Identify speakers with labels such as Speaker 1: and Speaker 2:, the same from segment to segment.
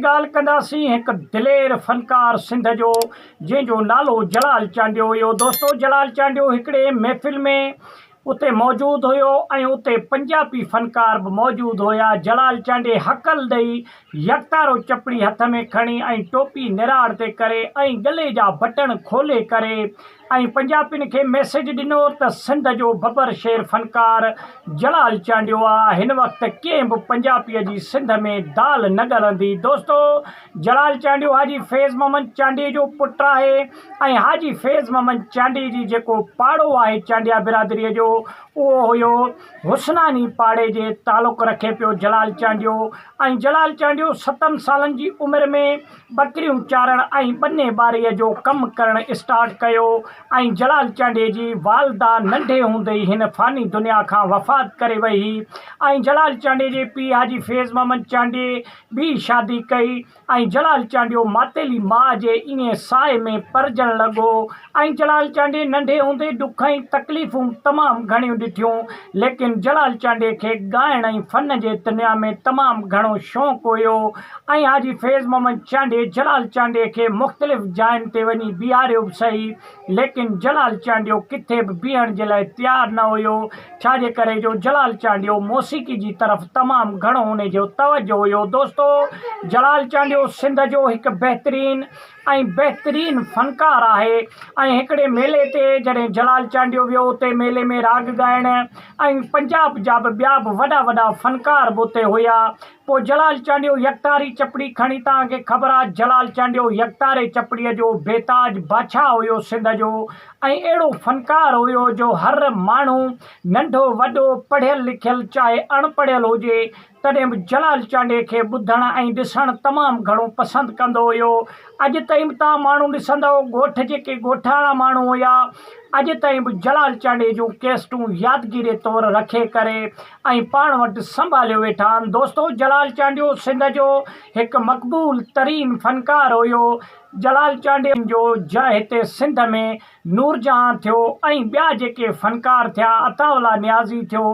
Speaker 1: ڳالهه ڪنداسين هڪ دلير فنڪار سنڌ جو جنهن جو نالو جلال چانڊيو هيو دوستو جلال چانڊيو هڪڙي محفل ۾ اتي موجود هيو ۽ اتي پنجابي فنڪار به موجود هيا جلال چانڊيي هڪل ڏئي يڪتارو چپڙي هٿ ۾ کڻي ۽ ٽوپي نراڙ تي ڪري ۽ ڳلي جا بٽڻ کولي ڪري ۽ پنجاپين کي ميسيج ڏنو ته سنڌ جو ببر شير فنڪار جلال چانڊيو آ هن وقت ڪنهن به پنجاپيء جي سنڌ ۾ دال نه ڳرندي دوستو جلال چانڊيو حاجي فيض محمد چانڊيي جو پٽ آهي ۽ حاجي فيض محمد چانڊيي جي جيڪو پاڙو آهي چانڊيا برادريء جو اهو هيو حسناني پاڙي جي تعلق رکي پيو جلال چانڊيو ۽ جلال چانڊيو ستن سالن جي عمر ۾ ٻڪريون چارڻ ۽ ٻني ٻاريء جو ڪم ڪرڻ اسٽارٽ ڪيو ۽ جلال چانڊيي جي والده ننڍي هوندي ئي هن فاني دنيا کان وفات ڪري وئي هئي ۽ جلال چانڊيي جي پيء حاجي فيض محمد چانڊيي ٻي شادي ڪئي ۽ جلال چانڊيو ماتيلي ماء جي ائين سائي ۾ پرجڻ لڳو ۽ جلال چانڊيي ننڍي هوندي ڏک ۽ تڪليفون تمام گهڻيون ڏٺيون ليڪن جلال چانڊيي کي ڳائڻ ۽ فن جي دنيا ۾ تمام گهڻو شوق هيو ۽ حاجي فيض محمد چانڊيي جلال چانڊيي کي مختلف جاين تي وڃي بيهاريو به سهي ليڪن جلال چانڊيو ڪٿي به بيهڻ جي لاء تيار نه هيو، ڇا جي ڪري جو جلال چانڊيو موسيقي جي طرف تمام گهڻو ان جو توجه هيو. دوستو جلال چانڊيو سنڌ جو هڪ بهترين ۽ بهترين فنڪار آهي ۽ هڪڙي ميلي تي جڏهن جلال چانڊيو ويو اتي ميلي ۾ راڳ ڳائڻ ۽ پنجاب جا به ٻيا به وڏا وڏا فنڪار به اتي هيا پوء جلال چانڊيو يڪتاري چپڙي کڻي توهان کي خبر آ جلال چانڊيو يڪتاري چپڙيء جو بيتاج بادشاهه هيو سنڌ جو ۽ اهڙو فنڪار هيو جو هر ماڻهو ننڍو وڏو پڙهيل لکيل چاهي اڻ پڙهيل هجي تڏهن به جلال چانڊيي کي ٻڌڻ ۽ ڏسڻ تمام گهڻو پسند ڪندو هيو اڄ تائين به توهان ماڻهو ڏسندؤ ڳوٺ جيڪي ڳوٺاڻا ماڻهو هيا اڄ تائين به جلال چانڊيي جون ڪيسٽون يادگيري طور رکي ڪري ۽ پاڻ وٽ سنڀاليو ويٺا آهن. دوستو جلال چانڊيو سنڌ جو هڪ مقبول ترين فنڪار هيو. جلال چانڊيو جو هتي سنڌ ۾ نورجهان ٿيو ۽ ٻيا جيڪي فنڪار ٿيا عطاء الله نيازي ٿيو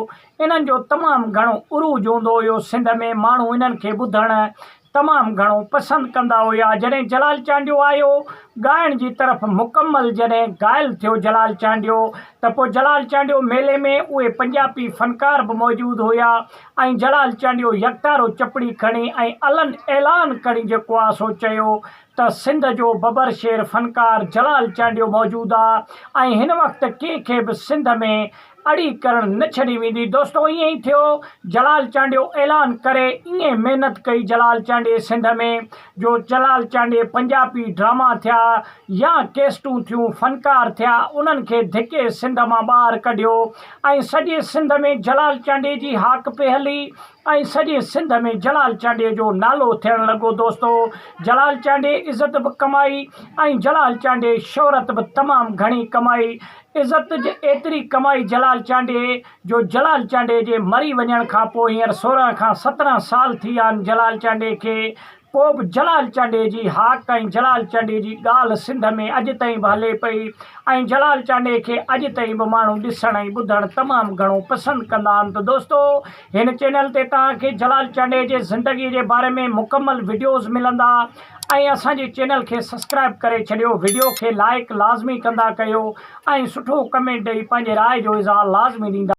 Speaker 1: انهن جو تمام گهڻو عروج هوندو هيو سنڌ ۾ ماڻهو انهن کي ٻڌڻ تمام گهڻو پسند ڪندا هيا جڏهن جلال چانڊيو آيو ڳائڻ جي طرف مڪمل جڏهن گائل ٿيو جلال چانڊيو ته پوء جلال چانڊيو ميلي ۾ اهي پنجاپي فنڪار به موجود هيا ۽ جلال چانڊيو يڪتارو چپڙي کڻي ۽ علن اعلان ڪري جيڪو آ سو چيو ته سنڌ جو ببر شير فنڪار جلال چانڊيو موجود آ ۽ هن وقت ڪنهن کي به سنڌ ۾ اڙي ڪرڻ نه ڇڏي ويندي دوستو ائين ئي ٿيو جلال چانڊيو اعلان ڪري ائين محنت ڪئي جلال چانڊيي سنڌ ۾ جو جلال چانڊيي پنجاپي ڊراما ٿيا يا ڪيسٽون ٿيون فنڪار ٿيا انهن کي ڌڪي سنڌ مان ٻاهر ڪڍيو ۽ سڄي سنڌ ۾ جلال چانڊيي جي هاڪ پئي هلي ۽ سڄي سنڌ ۾ جلال چانڊيي جو نالو ٿيڻ لڳو دوستو جلال چانڊيي عزت به ڪمائي ۽ جلال چانڊيي شهرت به تمام گهڻي ڪمائي عزت جي ايتري ڪمائي جلال چانڊيي جو جلال چانڊيي جي مري وڃڻ کان پوء هينئر 16 کان 17 سال ٿي ويا آهن جلال چانڊيي کي پوء به جلال چانڊيي جي هاڪ ۽ جلال چانڊيي جي ڳالهه سنڌ ۾ اڄ تائين به هلي پئي ۽ جلال چانڊيي کي اڄ تائين به ماڻهو ڏسڻ ۽ ٻڌڻ تمام گهڻو پسند ڪندا آهن ته دوستو هن چينل تي توهان کي جلال چانڊيي جي زندگي جي باري ۾ مڪمل وڊيوز ملندا ۽ اسان جي چينل کي سبسڪرائب ڪري ڇڏيو وڊيو کي لائيڪ لازمي ڪندا ڪيو ۽ سٺو ڪمينٽ ڏئي پنهنجي راء جو اظهار لازمي ڏيندا.